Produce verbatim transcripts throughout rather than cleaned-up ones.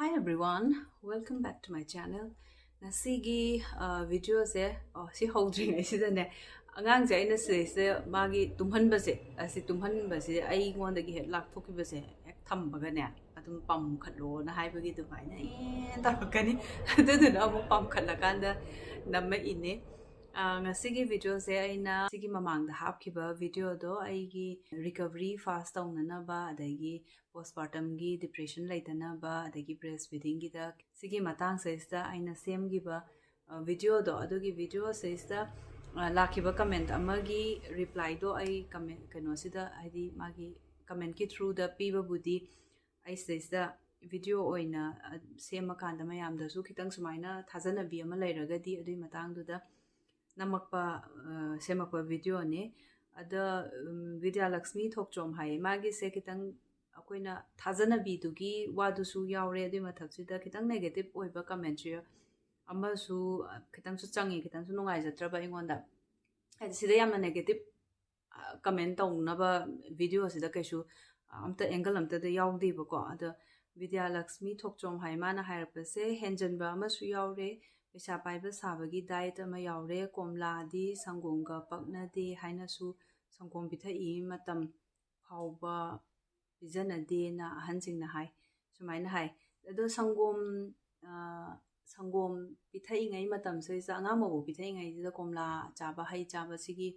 Hi everyone, welcome back to my channel. ꯉꯁꯤꯒꯤ ꯚꯤꯗꯤꯑꯣꯁꯦ, ꯁꯤ ꯍꯧꯗ꯭ꯔꯤꯉꯩꯁꯤꯗꯅꯦ, ꯑꯉꯥꯡꯁꯦ ꯑꯩꯅ ꯁꯤꯗꯩꯁꯤꯗ ꯃꯥꯒꯤ ꯇꯨꯝꯍꯟꯕꯁꯦ, ꯑꯁꯤ ꯇꯨꯝꯍꯟꯕꯁꯦ ꯑꯩꯉꯣꯟꯗꯒꯤ ꯍꯦꯛ ꯂꯥꯞꯊꯣꯛꯈꯤꯕꯁꯦ ꯍꯦꯛ ꯊꯝꯕꯒꯅꯦ, ꯑꯗꯨꯝ ꯄꯥꯝꯈꯠꯂꯣꯅ ꯍꯥꯏꯕꯒꯤ ꯑꯗꯨꯃꯥꯏꯅ ꯑꯦ ꯇꯧꯔꯛꯀꯅꯤ꯫ ꯑꯗꯨꯗꯨꯅ ꯑꯃꯨꯛ ꯄꯥꯝꯈꯠꯂꯀꯥꯟꯗ ꯅꯝꯃꯛꯏꯅꯦ꯫ ꯉꯁꯤꯒꯤ ꯚꯤꯗꯤꯑꯣꯁꯦ ꯑꯩꯅ ꯁꯤꯒꯤ ꯃꯃꯥꯡꯗ ꯍꯥꯞꯈꯤꯕ ꯚꯤꯗꯤꯑꯣꯗꯣ, ꯑꯩꯒꯤ ꯔꯤꯀꯚꯔꯤ ꯐꯥꯁ ꯇꯧꯅꯅꯕ, ꯑꯗꯒꯤ ꯄꯣꯁꯄꯥꯔꯇꯝꯒꯤ ꯗꯤꯄ꯭ꯔꯦꯁꯟ ꯂꯩꯇꯅꯕ, ꯑꯗꯒꯤ ꯕ꯭ꯔꯦꯁ ꯐꯤꯗꯤꯡꯒꯤꯗ, ꯁꯤꯒꯤ ꯃꯇꯥꯡꯁꯤꯗꯩꯁꯤꯗ ꯑꯩꯅ ꯁꯦꯝꯈꯤꯕ ꯚꯤꯗꯤꯑꯣꯗꯣ, ꯑꯗꯨꯒꯤ ꯚꯤꯗꯤꯑꯣꯁꯤꯗꯩꯁꯤꯗ ꯂꯥꯛꯈꯤꯕ ꯀꯃꯦꯟ ꯑꯃꯒꯤ ꯔꯤꯄ꯭ꯂꯥꯏꯗꯣ ꯑꯩ ꯀꯃꯦꯟ ꯀꯩꯅꯣꯁꯤꯗ, ꯍꯥꯏꯗꯤ ꯃꯥꯒꯤ ꯀꯃꯦꯟꯀꯤ ꯊ꯭ꯔꯨꯗ ꯄꯤꯕꯕꯨꯗꯤ ꯑꯩ ꯁꯤꯗꯩꯁꯤꯗ ꯚꯤꯗꯤꯑꯣ ꯑꯣꯏꯅ ꯁꯦꯝꯃꯀꯥꯟꯗ ꯃꯌꯥꯝꯗꯁꯨ ꯈꯤꯇꯪ ꯁꯨꯃꯥꯏꯅ ꯊꯥꯖꯅꯕꯤ ꯑꯃ ꯂꯩꯔꯒꯗꯤ ꯑꯗꯨꯒꯤ ꯃꯇꯥꯡꯗꯨꯗ ꯅꯝꯃꯛꯄ, ꯁꯦꯝꯃꯛꯄ ꯚꯤꯗꯤꯑꯣꯅꯤ꯫ ꯑꯗ ꯕꯤꯗ꯭ꯌꯥꯂꯛꯁꯃꯤ ꯊꯣꯛꯆꯣꯝ ꯍꯥꯏꯌꯦ, ꯃꯥꯒꯤꯁꯦ ꯈꯤꯇꯪ ꯑꯩꯈꯣꯏꯅ ꯊꯥꯖꯅꯕꯤꯗꯨꯒꯤ ꯋꯥꯗꯨꯁꯨ ꯌꯥꯎꯔꯦ, ꯑꯗꯨꯒꯤ ꯃꯊꯛꯁꯤꯗ ꯈꯤꯇꯪ ꯅꯦꯒꯦꯇꯤꯞ ꯑꯣꯏꯕ ꯀꯃꯦꯟꯁꯨ ꯑꯃꯁꯨ ꯈꯤꯇꯪꯁꯨ ꯆꯪꯉꯤ, ꯈꯤꯇꯪꯁꯨ ꯅꯨꯡꯉꯥꯏꯖꯗ꯭ꯔꯕ ꯑꯩꯉꯣꯟꯗ꯫ ꯍꯥꯏꯗꯤ ꯁꯤꯗ ꯌꯥꯝꯅ ꯅꯦꯒꯦꯇꯤꯞ ꯀꯃꯦꯟ ꯇꯧꯅꯕ ꯚꯤꯗꯤꯑꯣꯁꯤꯗ ꯀꯩꯁꯨ ꯑꯝꯇ ꯑꯦꯡꯒꯜ ꯑꯝꯇꯗ ꯌꯥꯎꯗꯦꯕꯀꯣ꯫ ꯑꯗꯣ ꯕꯤꯗ꯭ꯌꯥꯂꯛꯁꯃꯤ ꯊꯣꯛꯆꯣꯝ ꯍꯥꯏ, ꯃꯥꯅ ꯍꯥꯏꯔꯛꯄꯁꯦ, ꯍꯦꯟꯖꯟꯕ ꯑꯃꯁꯨ ꯌꯥꯎꯔꯦ, ꯄꯩꯁꯥ ꯄꯥꯏꯕ ꯁꯥꯕꯒꯤ ꯗꯥꯏꯠ ꯑꯃ ꯌꯥꯎꯔꯦ, ꯀꯣꯝꯂꯥꯗꯤ ꯁꯪꯒꯣꯝꯒ ꯄꯛꯅꯗꯦ ꯍꯥꯏꯅꯁꯨ ꯁꯪꯒꯣꯝ ꯄꯤꯊꯛꯏ ꯃꯇꯝ ꯐꯥꯎꯕ ꯄꯤꯖꯅꯗꯦꯅ ꯑꯍꯟꯁꯤꯡꯅ ꯍꯥꯏ, ꯁꯨꯃꯥꯏꯅ ꯍꯥꯏ꯫ ꯑꯗꯣ ꯁꯪꯒꯣꯝ, ꯁꯪꯒꯣꯝ ꯄꯤꯊꯛꯏꯉꯩ ꯃꯇꯝꯁꯤꯗ, ꯑꯉꯥꯡ ꯃꯕꯨ ꯄꯤꯊꯛꯏꯉꯩꯁꯤꯗ ꯀꯣꯝꯂꯥ ꯆꯥꯕ, ꯍꯩ ꯆꯥꯕ, ꯁꯤꯒꯤ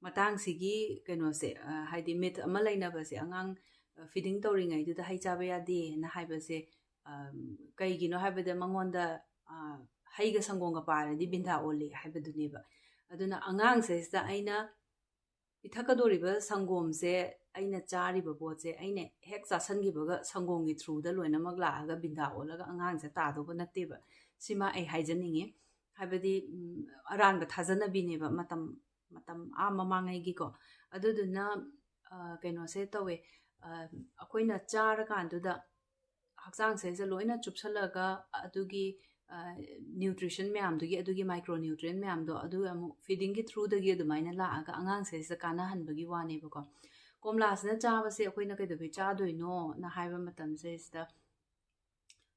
ꯃꯇꯥꯡꯁꯤꯒꯤ ꯀꯩꯅꯣꯁꯦ, ꯍꯥꯏꯗꯤ ꯃꯤꯠ ꯑꯃ ꯂꯩꯅꯕꯁꯦ, ꯑꯉꯥꯡ ꯐꯤꯗꯤꯡ ꯇꯧꯔꯤꯉꯩꯗꯨꯗ ꯍꯩ ꯆꯥꯕ ꯌꯥꯗꯦꯅ ꯍꯥꯏꯕꯁꯦ ꯀꯩꯒꯤꯅꯣ ꯍꯥꯏꯕꯗ ꯃꯉꯣꯟꯗ ꯍꯩꯒ ꯁꯪꯒꯣꯝꯒ ꯄꯥꯔꯗꯤ ꯕꯤꯟꯗꯥ ꯑꯣꯜꯂꯤ ꯍꯥꯏꯕꯗꯨꯅꯦꯕ꯫ ꯑꯗꯨꯅ ꯑꯉꯥꯡꯁꯤꯗ ꯑꯩꯅ ꯄꯤꯊꯛꯀꯗꯧꯔꯤꯕ ꯁꯪꯒꯣꯝꯁꯦ, ꯑꯩꯅ ꯆꯥꯔꯤꯕ ꯄꯣꯠꯁꯦ ꯑꯩꯅ ꯍꯦꯛ ꯆꯥꯁꯟꯈꯤꯕꯒ ꯁꯪꯒꯣꯝꯒꯤ ꯊ꯭ꯔꯨꯗ ꯂꯣꯏꯅꯃꯛ ꯂꯥꯛꯑꯒ ꯕꯤꯟꯗꯥ ꯑꯣꯜꯂꯒ ꯑꯉꯥꯡꯁꯦ ꯇꯥꯗꯧꯕ ꯅꯠꯇꯦꯕ꯫ ꯁꯤꯃ ꯑꯩ ꯍꯥꯏꯖꯅꯤꯡꯉꯤ꯫ ꯍꯥꯏꯕꯗꯤ ꯑꯔꯥꯟꯕ ꯊꯥꯖꯅꯕꯤꯅꯦꯕ ꯃꯇꯝ, ꯃꯇꯝ ꯑꯥ ꯃꯃꯥꯡꯉꯩꯒꯤꯀꯣ꯫ ꯑꯗꯨꯗꯨꯅ ꯀꯩꯅꯣꯁꯦ ꯇꯧꯋꯦ, ꯑꯩꯈꯣꯏꯅ ꯆꯥꯔꯀꯥꯟꯗꯨꯗ ꯍꯛꯆꯥꯡꯁꯤꯗꯩꯁꯤꯗ ꯂꯣꯏꯅ ꯆꯨꯞꯁꯜꯂꯒ ꯑꯗꯨꯒꯤ ꯅ꯭ꯌꯨꯇ꯭ꯔꯤꯁꯟ ꯃꯌꯥꯝꯗꯨꯒꯤ, ꯑꯗꯨꯒꯤ ꯃꯥꯏꯀ꯭ꯔꯣ ꯅ꯭ꯌꯨꯇ꯭ꯔꯤꯌꯦꯟ ꯃꯌꯥꯝꯗꯣ ꯑꯗꯨ ꯑꯃꯨꯛ ꯐꯤꯗꯤꯡꯒꯤ ꯊ꯭ꯔꯨꯗꯒꯤ ꯑꯗꯨꯃꯥꯏꯅ ꯂꯥꯛꯑꯒ ꯑꯉꯥꯡꯁꯤꯗꯩꯁꯤꯗ ꯀꯥꯟꯅꯍꯟꯕꯒꯤ ꯋꯥꯅꯦꯕꯀꯣ꯫ ꯀꯣꯝꯂꯥꯁꯤꯅ ꯆꯥꯕꯁꯦ ꯑꯩꯈꯣꯏꯅ ꯀꯩꯗꯧꯕꯩ ꯆꯥꯗꯣꯏꯅꯣꯅ ꯍꯥꯏꯕ ꯃꯇꯝꯁꯤꯗꯩꯁꯤꯗ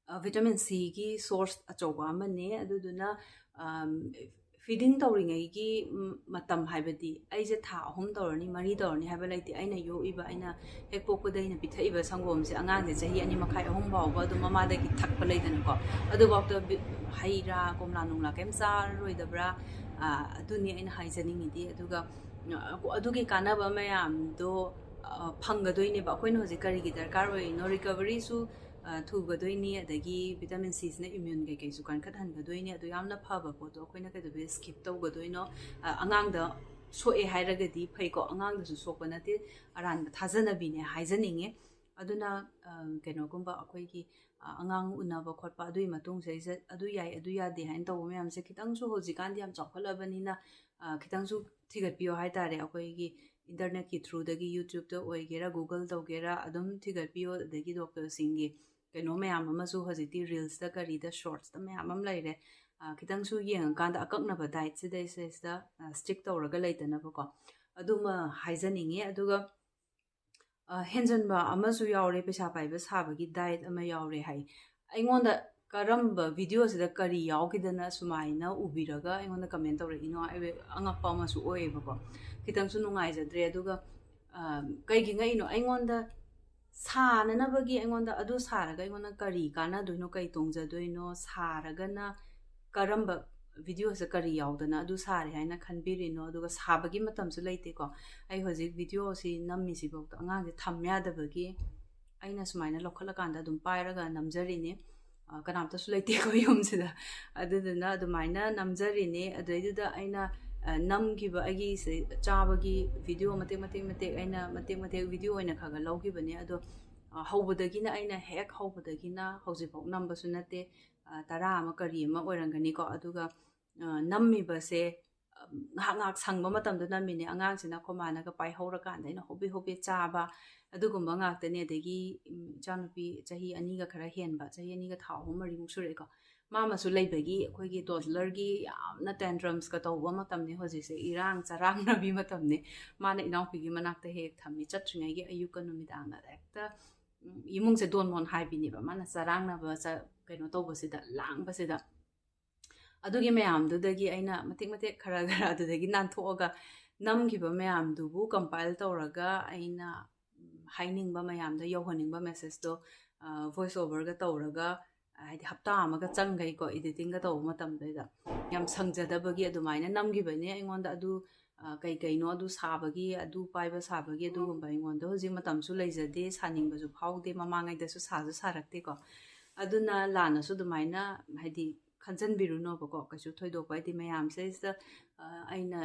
ꯚꯤꯇꯥꯃꯤꯟ ꯁꯤꯒꯤ ꯁꯣꯔꯁ ꯑꯆꯧꯕ ꯑꯃꯅꯦ꯫ ꯑꯗꯨꯗꯨꯅ ꯐꯤꯗꯤꯡ ꯇꯧꯔꯤꯉꯩꯒꯤ ꯃꯇꯝ, ꯍꯥꯏꯕꯗꯤ ꯑꯩꯁꯦ ꯊꯥ ꯑꯍꯨꯝ ꯇꯧꯔꯅꯤ, ꯃꯔꯤ ꯇꯧꯔꯅꯤ ꯍꯥꯏꯕ ꯂꯩꯇꯦ꯫ ꯑꯩꯅ ꯌꯣꯛꯏꯕ, ꯑꯩꯅ ꯍꯦꯛ ꯄꯣꯛꯄꯗ ꯑꯩꯅ ꯄꯤꯊꯛꯏꯕ ꯁꯪꯒꯣꯝꯁꯦ, ꯑꯉꯥꯡꯁꯦ ꯆꯍꯤ ꯑꯅꯤ ꯃꯈꯥꯏ, ꯑꯍꯨꯝ ꯐꯥꯎꯕ ꯑꯗꯨꯝ ꯃꯃꯥꯗꯒꯤ ꯊꯛꯄ ꯂꯩꯗꯅꯀꯣ, ꯑꯗꯨꯐꯥꯎꯗ ꯍꯩ ꯔꯥ, ꯀꯣꯝꯂꯥ ꯅꯨꯡꯂꯥ ꯀꯩꯝ ꯆꯥꯔꯔꯣꯏꯗꯕ꯭ꯔꯥ, ꯑꯗꯨꯅꯤ ꯑꯩꯅ ꯍꯥꯏꯖꯅꯤꯡꯉꯤꯗꯤ꯫ ꯑꯗꯨꯒ ꯑꯗꯨꯒꯤ ꯀꯥꯟꯅꯕ ꯃꯌꯥꯝꯗꯣ ꯐꯪꯒꯗꯣꯏꯅꯦꯕ꯫ ꯑꯩꯈꯣꯏꯅ ꯍꯧꯖꯤꯛ ꯀꯔꯤꯒꯤ ꯗꯔꯀꯥꯔ ꯑꯣꯏꯔꯤꯅꯣ? ꯔꯤꯀꯕꯔꯤꯁꯨ ꯊꯨꯒꯗꯣꯏꯅꯤ, ꯑꯗꯒꯤ ꯚꯤꯇꯥꯃꯤꯟ ꯁꯤꯁꯤꯅ ꯏꯃ꯭ꯌꯨꯟ ꯀꯩꯀꯩꯁꯨ ꯀꯟꯈꯠꯍꯟꯒꯗꯣꯏꯅꯤ꯫ ꯑꯗꯨ ꯌꯥꯝꯅ ꯐꯕ ꯄꯣꯠꯇꯣ ꯑꯩꯈꯣꯏꯅ ꯀꯩꯗꯧꯕꯩ ꯁ꯭ꯀꯤꯞ ꯇꯧꯒꯗꯣꯏꯅꯣ? ꯑꯉꯥꯡꯗ ꯁꯣꯛꯑꯦ ꯍꯥꯏꯔꯒꯗꯤ ꯐꯩꯀꯣ, ꯑꯉꯥꯡꯗꯁꯨ ꯁꯣꯛꯄ ꯅꯠꯇꯦ, ꯑꯔꯥꯟꯕ ꯊꯥꯖꯅꯕꯤꯅꯦ ꯍꯥꯏꯖꯅꯤꯡꯉꯦ꯫ ꯑꯗꯨꯅ ꯀꯩꯅꯣꯒꯨꯝꯕ ꯑꯩꯈꯣꯏꯒꯤ ꯑꯉꯥꯡ ꯎꯅꯕ ꯈꯣꯠꯄ, ꯑꯗꯨꯒꯤ ꯃꯇꯨꯡꯁꯤꯗꯩꯁꯤꯗ ꯑꯗꯨ ꯌꯥꯏ ꯑꯗꯨ ꯌꯥꯗꯦ ꯍꯥꯏꯅ ꯇꯧꯕ ꯃꯌꯥꯝꯁꯦ ꯈꯤꯇꯪꯁꯨ ꯍꯧꯖꯤꯛꯀꯥꯟꯗꯤ ꯌꯥꯝ ꯆꯥꯎꯈꯠꯂꯕꯅꯤꯅ ꯈꯤꯇꯪꯁꯨ ꯊꯤꯒꯠꯄꯤꯌꯣ ꯍꯥꯏꯇꯥꯔꯦ꯫ ꯑꯩꯈꯣꯏꯒꯤ ꯏꯟꯇꯔꯅꯦꯠꯀꯤ ꯊ꯭ꯔꯨꯗꯒꯤ, ꯌꯨꯇ꯭ꯌꯨꯕꯇ ꯑꯣꯏꯒꯦꯔꯥ, ꯒꯨꯒꯜ ꯇꯧꯒꯦꯔꯥ, ꯑꯗꯨꯝ ꯊꯤꯒꯠꯄꯤꯌꯣ꯫ ꯑꯗꯒꯤ ꯗꯣꯛꯇꯔꯁꯤꯡꯒꯤ ꯀꯩꯅꯣ ꯃꯌꯥꯝ ꯑꯃꯁꯨ ꯍꯧꯖꯤꯛꯇꯤ ꯔꯤꯜꯁꯇ ꯀꯔꯤꯗ ꯁꯣꯔꯠꯁꯇ ꯃꯌꯥꯝ ꯑꯃ ꯂꯩꯔꯦ꯫ ꯈꯤꯇꯪꯁꯨ ꯌꯦꯡꯉꯀꯥꯟꯗ ꯑꯀꯛꯅꯕ ꯗꯥꯏꯠꯁꯤꯗꯩꯁꯤꯗꯩꯁꯤꯗ ꯁ꯭ꯇꯤꯛ ꯇꯧꯔꯒ ꯂꯩꯇꯅꯕꯀꯣ, ꯑꯗꯨꯃ ꯍꯥꯏꯖꯅꯤꯡꯉꯦ꯫ ꯑꯗꯨꯒ ꯍꯦꯟꯖꯟꯕ ꯑꯃꯁꯨ ꯌꯥꯎꯔꯦ, ꯄꯩꯁꯥ ꯄꯥꯏꯕ ꯁꯥꯕꯒꯤ ꯗꯥꯏꯠ ꯑꯃ ꯌꯥꯎꯔꯦ ꯍꯥꯏ꯫ ꯑꯩꯉꯣꯟꯗ ꯀꯔꯝꯕ ꯚꯤꯗꯤꯑꯣꯁꯤꯗ ꯀꯔꯤ ꯌꯥꯎꯈꯤꯗꯅ ꯁꯨꯃꯥꯏꯅ ꯎꯕꯤꯔꯒ ꯑꯩꯉꯣꯟꯗ ꯀꯃꯦꯟ ꯇꯧꯔꯛꯏꯅꯣ? ꯑꯩ ꯑꯉꯛꯄ ꯑꯃꯁꯨ ꯑꯣꯏꯌꯦꯕꯀꯣ꯫ ꯈꯤꯇꯪꯁꯨ ꯅꯨꯡꯉꯥꯏꯖꯗ꯭ꯔꯦ꯫ ꯑꯗꯨꯒ ꯀꯩꯒꯤ ꯉꯛꯏꯅꯣ? ꯑꯩꯉꯣꯟꯗ ꯁꯥꯅꯅꯕꯒꯤ, ꯑꯩꯉꯣꯟꯗ ꯑꯗꯨ ꯁꯥꯔꯒ ꯑꯩꯉꯣꯟꯗ ꯀꯔꯤ ꯀꯥꯟꯅꯗꯣꯏꯅꯣ, ꯀꯔꯤ ꯇꯣꯡꯖꯗꯣꯏꯅꯣ? ꯁꯥꯔꯒꯅ ꯀꯔꯝꯕ ꯚꯤꯗꯤꯑꯣꯁꯦ ꯀꯔꯤ ꯌꯥꯎꯗꯅ ꯑꯗꯨ ꯁꯥꯔꯦ ꯍꯥꯏꯅ ꯈꯟꯕꯤꯔꯤꯅꯣ? ꯑꯗꯨꯒ ꯁꯥꯕꯒꯤ ꯃꯇꯝꯁꯨ ꯂꯩꯇꯦꯀꯣ꯫ ꯑꯩ ꯍꯧꯖꯤꯛ ꯚꯤꯗꯤꯑꯣꯁꯤ ꯅꯝꯃꯤꯁꯤꯐꯥꯎꯗ ꯑꯉꯥꯡꯁꯦ ꯊꯝ ꯌꯥꯗꯕꯒꯤ ꯑꯩꯅ ꯁꯨꯃꯥꯏꯅ ꯂꯧꯈꯠꯂꯀꯥꯟꯗ ꯑꯗꯨꯝ ꯄꯥꯏꯔꯒ ꯅꯝꯖꯔꯤꯅꯦ꯫ ꯀꯅꯥꯝꯇꯁꯨ ꯂꯩꯇꯦ ꯑꯩꯈꯣꯏ ꯌꯨꯝꯁꯤꯗ꯫ ꯑꯗꯨꯗꯨꯅ ꯑꯗꯨꯃꯥꯏꯅ ꯅꯝꯖꯔꯤꯅꯦ꯫ ꯑꯗꯨꯗꯩꯗꯨꯗ ꯑꯩꯅ ꯅꯝꯈꯤꯕ ꯑꯩꯒꯤ ꯆꯥꯕꯒꯤ ꯚꯤꯗꯤꯑꯣ ꯃꯇꯦꯛ ꯃꯇꯦꯛ ꯃꯇꯦꯛ ꯑꯩꯅ ꯃꯇꯦꯛ ꯃꯇꯦꯛ ꯚꯤꯗꯤꯑꯣ ꯑꯣꯏꯅ ꯈꯔ ꯈꯔ ꯂꯧꯈꯤꯕꯅꯦ꯫ ꯑꯗꯣ ꯍꯧꯕꯗꯒꯤꯅ, ꯑꯩꯅ ꯍꯦꯛ ꯍꯧꯕꯗꯒꯤꯅ ꯍꯧꯖꯤꯛꯐꯥꯎ ꯅꯝꯕꯁꯨ ꯅꯠꯇꯦ꯫ ꯇꯔꯥ ꯑꯃ ꯀꯔꯤ ꯑꯃ ꯑꯣꯏꯔꯝꯒꯅꯤꯀꯣ꯫ ꯑꯗꯨꯒ ꯅꯝꯃꯤꯕꯁꯦ ꯉꯥꯏꯍꯥꯛ ꯉꯥꯏꯍꯥꯛ ꯁꯪꯕ ꯃꯇꯝꯗ ꯅꯝꯃꯤꯅꯦ꯫ ꯑꯉꯥꯡꯁꯤꯅ ꯑꯩꯈꯣꯏ ꯃꯥꯅꯒ ꯄꯥꯏꯍꯧꯔꯀꯥꯟꯗ ꯑꯩꯅ ꯍꯣꯕꯦ ꯍꯣꯕꯦ ꯆꯥꯕ, ꯑꯗꯨꯒꯨꯝꯕ ꯉꯥꯛꯇꯅꯦ꯫ ꯑꯗꯒꯤ ꯏꯆꯥꯅꯨꯄꯤ ꯆꯍꯤ ꯑꯅꯤꯒ ꯈꯔ ꯍꯦꯟꯕ, ꯆꯍꯤ ꯑꯅꯤꯒ ꯊꯥ ꯑꯍꯨꯝ ꯃꯔꯤꯃꯨꯛ ꯁꯨꯔꯛꯑꯦꯀꯣ, ꯃꯥ ꯑꯃꯁꯨ ꯂꯩꯕꯒꯤ ꯑꯩꯈꯣꯏꯒꯤ ꯇꯣꯗꯂꯔꯒꯤ ꯌꯥꯝꯅ ꯇꯦꯟꯇ꯭ꯔꯝꯁꯀ ꯇꯧꯕ ꯃꯇꯝꯅꯤ ꯍꯧꯖꯤꯛꯁꯦ, ꯏꯔꯥꯡ ꯆꯔꯥꯡꯅꯕꯤ ꯃꯇꯝꯅꯤ꯫ ꯃꯥꯅ ꯏꯅꯥꯎꯄꯤꯒꯤ ꯃꯅꯥꯛꯇ ꯍꯦꯛ ꯍꯦꯛ ꯊꯝꯃꯤ꯫ ꯆꯠꯇ꯭ꯔꯤꯉꯩꯒꯤ ꯑꯌꯨꯛꯀ ꯅꯨꯃꯤꯗꯥꯡꯒ ꯍꯦꯛꯇ ꯏꯃꯨꯡꯁꯦ ꯗꯣꯟ ꯃꯣꯟ ꯍꯥꯏꯕꯤꯅꯦꯕ, ꯃꯥꯅ ꯆꯔꯥꯡꯅꯕ ꯆ- ꯀꯩꯅꯣ ꯇꯧꯕꯁꯤꯗ, ꯂꯥꯡꯕꯁꯤꯗ꯫ ꯑꯗꯨꯒꯤ ꯃꯌꯥꯝꯗꯨꯗꯒꯤ ꯑꯩꯅ ꯃꯇꯦꯛ ꯃꯇꯦꯛ ꯈꯔ ꯈꯔ ꯑꯗꯨꯗꯒꯤ ꯅꯥꯟꯊꯣꯛꯑꯒ ꯅꯝꯈꯤꯕ ꯃꯌꯥꯝꯗꯨꯕꯨ compile ꯇꯧꯔꯒ ꯑꯩꯅ ꯍꯥꯏꯅꯤꯡꯕ ꯃꯌꯥꯝꯗꯣ ꯌꯧꯍꯟꯅꯤꯡꯕ messageꯇꯣ voice overꯒ ꯇꯧꯔꯒ, ꯍꯥꯏꯗꯤ ꯍꯞꯇꯥ ꯑꯃꯒ ꯆꯪꯈꯩꯀꯣ editingꯒ ꯇꯧꯕ ꯃꯇꯝꯗꯨꯗ꯫ ꯌꯥꯝ ꯁꯪꯖꯗꯕꯒꯤ ꯑꯗꯨꯃꯥꯏꯅ ꯅꯝꯈꯤꯕꯅꯦ꯫ ꯑꯩꯉꯣꯟꯗ ꯑꯗꯨ ꯀꯩ ꯀꯩꯅꯣ ꯑꯗꯨ ꯁꯥꯕꯒꯤ, ꯑꯗꯨ ꯄꯥꯏꯕ ꯁꯥꯕꯒꯤ ꯑꯗꯨꯒꯨꯝꯕ ꯑꯩꯉꯣꯟꯗ ꯍꯧꯖꯤꯛ ꯃꯇꯝꯁꯨ ꯂꯩꯖꯗꯦ, ꯁꯥꯅꯤꯡꯕꯁꯨ ꯐꯥꯎꯗꯦ, ꯃꯃꯥꯡꯉꯩꯗꯁꯨ ꯁꯥꯁꯨ ꯁꯥꯔꯛꯇꯦꯀꯣ꯫ ꯑꯗꯨꯅ ꯂꯥꯟꯅꯁꯨ ꯑꯗꯨꯃꯥꯏꯅ ꯍꯥꯏꯗꯤ ꯈꯟꯖꯟꯕꯤꯔꯨꯅꯣꯕꯀꯣ, ꯀꯩꯁꯨ ꯊꯣꯏꯗꯣꯛꯄ꯫ ꯍꯥꯏꯗꯤ ꯃꯌꯥꯝꯁꯤꯗꯩꯁꯤꯗ ꯑꯩꯅ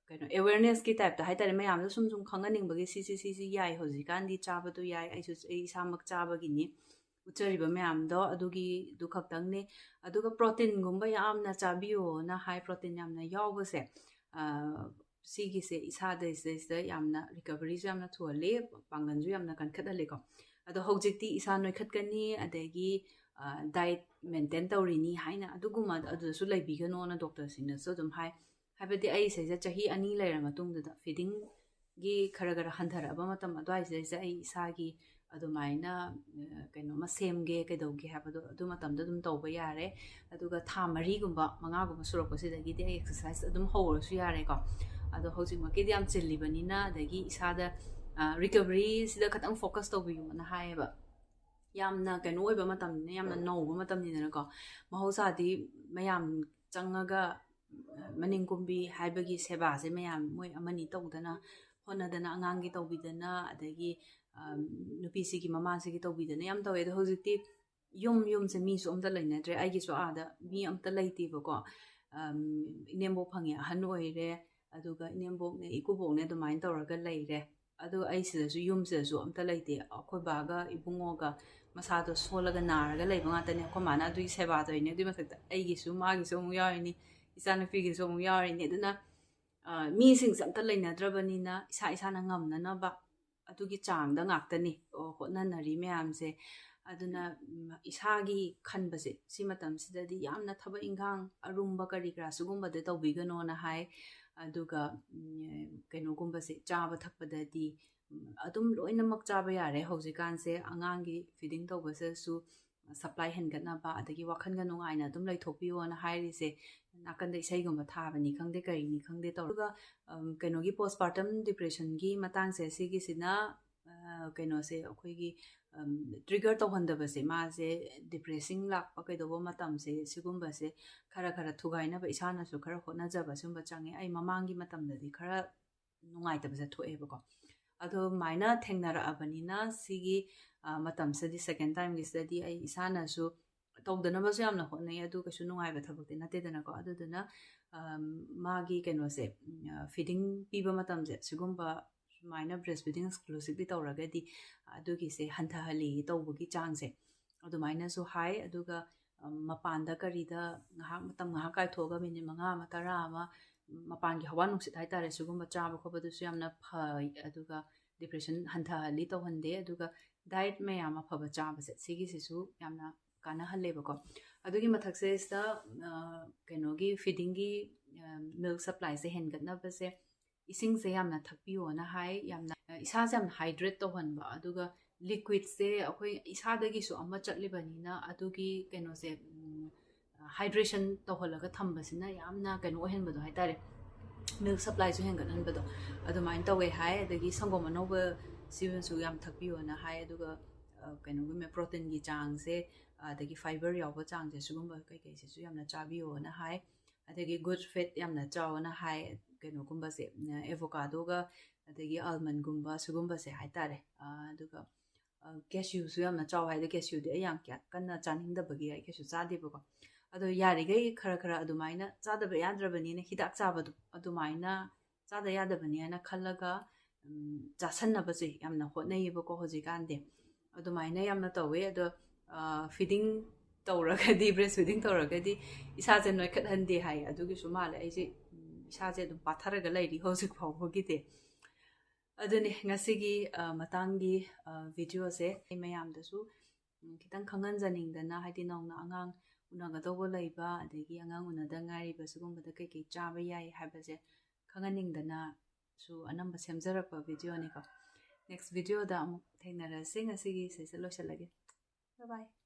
ꯀꯩꯅꯣ awarenessꯀꯤ typeꯇ ꯍꯥꯏꯇꯥꯔꯦ, ꯃꯌꯥꯝꯗ ꯁꯨꯝ ꯁꯨꯝ ꯈꯪꯍꯟꯅꯤꯡꯕꯒꯤ ꯁꯤꯁꯤ ꯁꯤꯁꯤ ꯌꯥꯏ, ꯍꯧꯖꯤꯛꯀꯥꯟꯗꯤ ꯆꯥꯕꯗꯣ ꯌꯥꯏ, ꯑꯩꯁꯨ ꯑꯩ ꯏꯁꯥꯃꯛ ꯆꯥꯕꯒꯤꯅꯤ ꯎꯠꯆꯔꯤꯕ ꯃꯌꯥꯝꯗꯣ, ꯑꯗꯨꯒꯤꯗꯨ ꯈꯛꯇꯪꯅꯦ꯫ ꯑꯗꯨꯒ proteinꯒꯨꯝꯕ ꯌꯥꯝꯅ ꯆꯥꯕꯤꯌꯣꯅ ꯍꯥꯏ, protein ꯌꯥꯝꯅ ꯌꯥꯎꯕꯁꯦ ꯁꯤꯒꯤꯁꯦ ꯏꯁꯥꯗꯩꯁꯤꯗꯩꯁꯤꯗ ꯌꯥꯝꯅ recoveryꯁꯨ ꯌꯥꯝꯅ ꯊꯨꯍꯜꯂꯤ, ꯄꯥꯡꯒꯜꯁꯨ ꯌꯥꯝꯅ ꯀꯟꯈꯠꯍꯜꯂꯤꯀꯣ꯫ ꯑꯗꯣ ꯍꯧꯖꯤꯛꯇꯤ ꯏꯁꯥ ꯅꯣꯏꯈꯠꯀꯅꯤ, ꯑꯗꯒꯤ diet maintain ꯇꯧꯔꯤꯅꯤ ꯍꯥꯏꯅ ꯑꯗꯨꯒꯨꯝꯕ ꯑꯗꯨꯗꯁꯨ ꯂꯩꯕꯤꯒꯅꯣꯅ doctorꯁꯤꯡꯅꯁꯨ ꯑꯗꯨꯝ ꯍꯥꯏ꯫ ꯍꯥꯏꯕꯗꯤ ꯑꯩ ꯁꯤꯁꯦ ꯆꯍꯤ ꯑꯅꯤ ꯂꯩꯔ ꯃꯇꯨꯡꯗꯨꯗ feedingꯒꯤ ꯈꯔ ꯈꯔ ꯍꯟꯊꯔꯛꯑꯕ ꯃꯇꯝ ꯑꯗꯨꯋꯥꯏꯁꯤꯗꯩꯁꯤꯗ ꯑꯩ ꯏꯁꯥꯒꯤ ꯑꯗꯨꯃꯥꯏꯅ ꯀꯩꯅꯣꯝꯃ ꯁꯦꯝꯒꯦ, ꯀꯩꯗꯧꯒꯦ ꯍꯥꯏꯕꯗꯣ ꯑꯗꯨ ꯃꯇꯝꯗ ꯑꯗꯨꯝ ꯇꯧꯕ ꯌꯥꯔꯦ꯫ ꯑꯗꯨꯒ ꯊꯥ ꯃꯔꯤꯒꯨꯝꯕ ꯃꯉꯥꯒꯨꯝꯕ ꯁꯨꯔꯛꯄꯁꯤꯗꯒꯤꯗꯤ ꯑꯩ exercise ꯑꯗꯨꯝ ꯍꯧꯔꯁꯨ ꯌꯥꯔꯦꯀꯣ꯫ ꯑꯗꯣ ꯍꯧꯖꯤꯛꯃꯛꯀꯤꯗꯤ ꯌꯥꯝ ꯆꯤꯜꯂꯤꯕꯅꯤꯅ, ꯑꯗꯒꯤ ꯏꯁꯥꯗ recoveryꯁꯤꯗ ꯈꯇꯪ focus ꯇꯧꯕꯤꯌꯨꯅ ꯍꯥꯏꯌꯦꯕ꯫ ꯌꯥꯝꯅ ꯀꯩꯅꯣ ꯑꯣꯏꯕ ꯃꯇꯝꯅꯤꯅ, ꯌꯥꯝꯅ ꯅꯧꯕ ꯃꯇꯝꯅꯤꯗꯅꯀꯣ꯫ ꯃꯍꯧꯁꯥꯗꯤ ꯃꯌꯥꯝ ꯆꯪꯉꯒ ꯃꯅꯤꯡ ꯀꯨꯝꯕꯤ ꯍꯥꯏꯕꯒꯤ ꯁꯦꯕꯥꯁꯦ ꯃꯌꯥꯝ ꯃꯣꯏ ꯑꯃꯅꯤ ꯇꯧꯗꯅ, ꯍꯣꯠꯅꯗꯅ, ꯑꯉꯥꯡꯒꯤ ꯇꯧꯕꯤꯗꯅ, ꯑꯗꯒꯤ ꯅꯨꯄꯤꯁꯤꯒꯤ ꯃꯃꯥꯁꯤꯒꯤ ꯇꯧꯕꯤꯗꯅ ꯌꯥꯝ ꯇꯧꯋꯦ꯫ ꯑꯗꯣ ꯍꯧꯖꯤꯛꯇꯤ ꯌꯨꯝ ꯌꯨꯝꯁꯦ ꯃꯤꯁꯨ ꯑꯝꯇ ꯂꯩꯅꯗ꯭ꯔꯦ꯫ ꯑꯩꯒꯤꯁꯨ ꯑꯥꯗ ꯃꯤ ꯑꯝꯇ ꯂꯩꯇꯦꯕꯀꯣ꯫ ꯏꯅꯦꯝꯕꯣꯛ ꯐꯪꯉꯦ, ꯑꯍꯟ ꯑꯣꯏꯔꯦ, ꯑꯗꯨꯒ ꯏꯅꯦꯝꯕꯣꯛꯅꯦ ꯏꯀꯨꯕꯣꯛꯅꯦ ꯑꯗꯨꯃꯥꯏꯅ ꯇꯧꯔꯒ ꯂꯩꯔꯦ꯫ ꯑꯗꯨ ꯑꯩ ꯁꯤꯗꯁꯨ, ꯌꯨꯝꯁꯤꯗꯁꯨ ꯑꯝꯇ ꯂꯩꯇꯦ꯫ ꯑꯩꯈꯣꯏ ꯕꯥꯒ ꯏꯕꯨꯡꯉꯣꯒ ꯃꯁꯥꯗꯣ ꯁꯣꯜꯂꯒ ꯅꯥꯔꯒ ꯂꯩꯕ ꯉꯥꯛꯇꯅꯦ꯫ ꯑꯩꯈꯣꯏ ꯃꯥꯅ ꯑꯗꯨꯒꯤ ꯁꯦꯕꯥ ꯇꯧꯔꯤꯅꯦ꯫ ꯑꯗꯨꯒꯤ ꯃꯊꯛꯇ ꯑꯩꯒꯤꯁꯨ, ꯃꯥꯒꯤꯁꯨ ꯑꯃꯨꯛ ꯌꯥꯎꯔꯤꯅꯤ, ꯏꯆꯥꯅꯨꯄꯤꯒꯤꯁꯨ ꯑꯃꯨꯛ ꯌꯥꯎꯔꯤꯅꯤ꯫ ꯑꯗꯨꯅ ꯃꯤꯁꯤꯡꯁꯦ ꯑꯝꯇ ꯂꯩꯅꯗ꯭ꯔꯕꯅꯤꯅ ꯏꯁꯥ ꯏꯁꯥꯅ ꯉꯝꯅꯅꯕ ꯑꯗꯨꯒꯤ ꯆꯥꯡꯗ ꯉꯥꯛꯇꯅꯤ ꯍꯣꯠꯅꯅꯔꯤ ꯃꯌꯥꯝꯁꯦ꯫ ꯑꯗꯨꯅ ꯏꯁꯥꯒꯤ ꯈꯟꯕꯁꯦ ꯁꯤ ꯃꯇꯝꯁꯤꯗꯗꯤ ꯌꯥꯝꯅ ꯊꯕꯛ ꯏꯟꯈꯥꯡ ꯑꯔꯨꯝꯕ ꯀꯔꯤ ꯀꯔꯥ ꯁꯤꯒꯨꯝꯕꯗ ꯇꯧꯕꯤꯒꯅꯣꯅ ꯍꯥꯏ꯫ ꯑꯗꯨꯒ ꯀꯩꯅꯣꯒꯨꯝꯕꯁꯦ, ꯆꯥꯕ ꯊꯛꯄꯗꯗꯤ ꯑꯗꯨꯝ ꯂꯣꯏꯅꯃꯛ ꯆꯥꯕ ꯌꯥꯔꯦ꯫ ꯍꯧꯖꯤꯛꯀꯥꯟꯁꯦ ꯑꯉꯥꯡꯒꯤ ꯐꯤꯗꯤꯡ ꯇꯧꯕꯁꯤꯗꯁꯨ ꯁꯄ꯭ꯂꯥꯏ ꯍꯦꯟꯒꯠꯅꯕ, ꯑꯗꯒꯤ ꯋꯥꯈꯜꯒ ꯅꯨꯡꯉꯥꯏꯅ ꯑꯗꯨꯝ ꯂꯩꯊꯣꯛꯄꯤꯌꯣꯅ ꯍꯥꯏꯔꯤꯁꯦ꯫ ꯅꯥꯀꯟꯗ ꯏꯁꯩꯒꯨꯝꯕ ꯊꯥꯕꯅꯤ ꯈꯪꯗꯦ, ꯀꯔꯤꯅꯤ ꯈꯪꯗꯦ ꯇꯧꯔꯒ, ꯑꯗꯨꯒ ꯀꯩꯅꯣꯒꯤ, ꯄꯣꯁꯄꯥꯔꯇꯝ ꯗꯤꯄ꯭ꯔꯦꯁꯟꯒꯤ ꯃꯇꯥꯡꯁꯦ, ꯁꯤꯒꯤꯁꯤꯅ ꯀꯩꯅꯣꯁꯦ, ꯑꯩꯈꯣꯏꯒꯤ ꯇ꯭ꯔꯤꯒꯔ ꯇꯧꯍꯟꯗꯕꯁꯦ, ꯃꯥꯁꯦ ꯗꯤꯄ꯭ꯔꯦꯁꯤꯡ ꯂꯥꯛꯄ ꯀꯩꯗꯧꯕ ꯃꯇꯝꯁꯦ, ꯁꯤꯒꯨꯝꯕꯁꯦ ꯈꯔ ꯈꯔ ꯊꯨꯒꯥꯏꯅꯕ ꯏꯁꯥꯅꯁꯨ ꯈꯔ ꯍꯣꯠꯅꯖꯕ ꯁꯤꯒꯨꯝꯕ ꯆꯪꯉꯦ꯫ ꯑꯩ ꯃꯃꯥꯡꯒꯤ ꯃꯇꯝꯗꯗꯤ ꯈꯔ ꯅꯨꯡꯉꯥꯏꯇꯕꯁꯦ ꯊꯣꯛꯑꯦꯕꯀꯣ꯫ ꯑꯗꯨꯃꯥꯏꯅ ꯊꯦꯡꯅꯔꯛꯑꯕꯅꯤꯅ, ꯁꯤꯒꯤ ꯃꯇꯝꯁꯤꯗꯤ, ꯁꯦꯀꯦꯟ ꯇꯥꯏꯝꯒꯤꯁꯤꯗꯗꯤ ꯑꯩ ꯏꯁꯥꯅꯁꯨ ꯇꯧꯗꯅꯕꯁꯨ ꯌꯥꯝꯅ ꯍꯣꯠꯅꯩ, ꯑꯗꯨ ꯀꯩꯁꯨ ꯅꯨꯡꯉꯥꯏꯕ ꯊꯕꯛꯇꯤ ꯅꯠꯇꯦꯗꯅꯀꯣ꯫ ꯑꯗꯨꯗꯨꯅ ꯃꯥꯒꯤ ꯀꯩꯅꯣꯁꯦ, ꯐꯤꯗꯤꯡ ꯄꯤꯕ ꯃꯇꯝꯁꯦ, ꯁꯤꯒꯨꯝꯕ ꯁꯨꯃꯥꯏꯅ ꯕ꯭ꯔꯦꯁ ꯐꯤꯗꯤꯡ ꯑꯦꯛꯁꯀ꯭ꯂꯨꯁꯤꯚꯂꯤ ꯇꯧꯔꯒꯗꯤ ꯑꯗꯨꯒꯤꯁꯦ ꯍꯟꯊꯍꯜꯂꯤ, ꯇꯧꯕꯒꯤ ꯆꯥꯡꯁꯦ꯫ ꯑꯗꯨꯃꯥꯏꯅꯁꯨ ꯍꯥꯏ꯫ ꯑꯗꯨꯒ ꯃꯄꯥꯟꯗ ꯀꯔꯤꯗ ꯉꯥꯏꯍꯥꯛ, ꯃꯇꯝ ꯉꯥꯏꯍꯥꯛ ꯀꯥꯏꯊꯣꯛꯑꯒ, ꯃꯤꯅꯤꯠ ꯃꯉꯥ ꯑꯃ, ꯇꯔꯥ ꯑꯃ, ꯃꯄꯥꯟꯒꯤ ꯍꯋꯥ ꯅꯨꯡꯁꯤꯠ ꯍꯥꯏꯇꯥꯔꯦ, ꯁꯤꯒꯨꯝꯕ ꯆꯥꯕ ꯈꯣꯠꯄꯗꯨꯁꯨ ꯌꯥꯝꯅ ꯐꯩ꯫ ꯑꯗꯨꯒ ꯗꯤꯄ꯭ꯔꯦꯁꯟ ꯍꯟꯊꯍꯜꯂꯤ, ꯇꯧꯍꯟꯗꯦ꯫ ꯑꯗꯨꯒ ꯗꯥꯏꯠ ꯃꯌꯥꯝ ꯑꯐꯕ ꯆꯥꯕꯁꯦ, ꯁꯤꯒꯤꯁꯤꯁꯨ ꯌꯥꯝꯅ ꯀꯥꯟꯅꯍꯜꯂꯦꯕꯀꯣ꯫ ꯑꯗꯨꯒꯤ ꯃꯊꯛꯁꯤꯗ ꯀꯩꯅꯣꯒꯤ, ꯐꯤꯗꯤꯡꯒꯤ ꯃꯤꯜꯛ ꯁꯄ꯭ꯂꯥꯏꯁꯦ ꯍꯦꯟꯒꯠꯅꯕꯁꯦ, ꯏꯁꯤꯡꯁꯦ ꯌꯥꯝꯅ ꯊꯛꯄꯤꯌꯣꯅ ꯍꯥꯏ꯫ ꯌꯥꯝꯅ ꯏꯁꯥꯁꯦ ꯌꯥꯝꯅ ꯍꯥꯏꯗ꯭ꯔꯦꯠ ꯇꯧꯍꯟꯕ, ꯑꯗꯨꯒ ꯂꯤꯀ꯭ꯋꯤꯠꯁꯦ ꯑꯩꯈꯣꯏ ꯏꯁꯥꯗꯒꯤꯁꯨ ꯑꯃ ꯆꯠꯂꯤꯕꯅꯤꯅ, ꯑꯗꯨꯒꯤ ꯀꯩꯅꯣꯁꯦ, ꯍꯥꯏꯗ꯭ꯔꯦꯁꯟ ꯇꯧꯍꯜꯂꯒ ꯊꯝꯕꯁꯤꯅ ꯌꯥꯝꯅ ꯀꯩꯅꯣ ꯑꯣꯏꯍꯟꯕꯗꯣ ꯍꯥꯏꯇꯥꯔꯦ, ꯃꯤꯜꯛ ꯁꯄ꯭ꯂꯥꯏꯁꯨ ꯍꯦꯟꯒꯠꯍꯟꯕꯗꯣ ꯑꯗꯨꯃꯥꯏꯅ ꯇꯧꯋꯦ ꯍꯥꯏ꯫ ꯑꯗꯒꯤ ꯁꯪꯒꯣꯝ ꯑꯅꯧꯕ ꯁꯤꯃꯁꯨ ꯌꯥꯝ ꯊꯛꯄꯤꯌꯣꯅ ꯍꯥꯏ꯫ ꯑꯗꯨꯒ ꯀꯩꯅꯣꯒꯨꯝꯕ, ꯄ꯭ꯔꯣꯇꯤꯟꯒꯤ ꯆꯥꯡꯁꯦ, ꯑꯗꯒꯤ ꯐꯥꯏꯕꯔ ꯌꯥꯎꯕ ꯆꯥꯡꯁꯦ, ꯁꯤꯒꯨꯝꯕ ꯀꯩꯀꯩꯁꯤꯁꯨ ꯌꯥꯝꯅ ꯆꯥꯕꯤꯌꯣꯅ ꯍꯥꯏ꯫ ꯑꯗꯒꯤ ꯒꯨꯗ ꯐꯦꯠ ꯌꯥꯝꯅ ꯆꯥꯎꯅ ꯍꯥꯏ, ꯀꯩꯅꯣꯒꯨꯝꯕꯁꯦ, ꯑꯦꯚꯣꯀꯥꯗꯣꯒ ꯑꯗꯒꯤ ꯑꯥꯜꯃꯟꯒꯨꯝꯕ ꯁꯤꯒꯨꯝꯕꯁꯦ ꯍꯥꯏꯇꯥꯔꯦ꯫ ꯑꯗꯨꯒ ꯀꯦꯁ꯭ꯌꯨꯁꯨ ꯌꯥꯝꯅ ꯆꯥꯎ ꯍꯥꯏ꯫ ꯑꯗꯣ ꯀꯦꯁ꯭ꯌꯨꯗꯤ ꯑꯩ ꯌꯥꯝ ꯀꯌꯥ ꯀꯟꯅ ꯆꯥꯅꯤꯡꯗꯕꯒꯤ ꯑꯩ ꯀꯩꯁꯨ ꯆꯥꯗꯦꯕꯀꯣ꯫ ꯑꯗꯣ ꯌꯥꯔꯤꯈꯩ ꯈꯔ ꯈꯔ ꯑꯗꯨꯃꯥꯏꯅ, ꯆꯥꯗꯕ ꯌꯥꯗ꯭ꯔꯕꯅꯤꯅ ꯍꯤꯗꯥꯛ ꯆꯥꯕꯗꯣ ꯑꯗꯨꯃꯥꯏꯅ ꯆꯥꯗ ꯌꯥꯗꯕꯅꯤ ꯍꯥꯏꯅ ꯈꯜꯂꯒ ꯆꯥꯁꯟꯅꯕꯁꯦ ꯌꯥꯝꯅ ꯍꯣꯠꯅꯩꯌꯦꯕꯀꯣ ꯍꯧꯖꯤꯛꯀꯥꯟꯗꯤ꯫ ꯑꯗꯨꯃꯥꯏꯅ ꯌꯥꯝꯅ ꯇꯧꯋꯦ꯫ ꯑꯗꯣ ꯐꯤꯗꯤꯡ ꯇꯧꯔꯒꯗꯤ, ꯕ꯭ꯔꯦꯁ ꯐꯤꯗꯤꯡ ꯇꯧꯔꯒꯗꯤ ꯏꯁꯥꯁꯦ ꯅꯣꯏꯈꯠꯍꯟꯗꯦ ꯍꯥꯏ꯫ ꯑꯗꯨꯒꯤꯁꯨ ꯃꯥꯜꯂꯦ ꯑꯩꯁꯦ ꯏꯁꯥꯁꯦ ꯑꯗꯨꯝ ꯄꯥꯊꯔꯒ ꯂꯩꯔꯤ ꯍꯧꯖꯤꯛ ꯐꯥꯎꯕꯒꯤꯗꯤ꯫ ꯑꯗꯨꯅꯦ ꯉꯁꯤꯒꯤ ꯃꯇꯥꯡꯒꯤ ꯚꯤꯗꯤꯑꯣꯁꯦ ꯑꯩ ꯃꯌꯥꯝꯗꯁꯨ ꯈꯤꯇꯪ ꯈꯪꯍꯟꯖꯅꯤꯡꯗꯅ, ꯍꯥꯏꯗꯤ ꯅꯧꯅ ꯑꯉꯥꯡ ꯎꯅꯒꯗꯧꯕ ꯂꯩꯕ, ꯑꯗꯒꯤ ꯑꯉꯥꯡ ꯎꯅꯗ ꯉꯥꯏꯔꯤꯕ, ꯁꯤꯒꯨꯝꯕꯗ ꯀꯩꯀꯩ ꯆꯥꯕ ꯌꯥꯏ ꯍꯥꯏꯕꯁꯦ ꯈꯪꯍꯟꯅꯤꯡꯗꯅꯁꯨ ꯑꯅꯝꯕ ꯁꯦꯝꯖꯔꯛꯄ ꯚꯤꯗꯤꯑꯣꯅꯤꯀꯣ꯫ Next videoꯗ ꯑꯃꯨꯛ ꯊꯦꯡꯅꯔꯁꯤ꯫ ꯉꯁꯤꯒꯤ ꯁꯤꯁꯦ ꯂꯣꯏꯁꯤꯜꯂꯒꯦ꯫ Bye bye.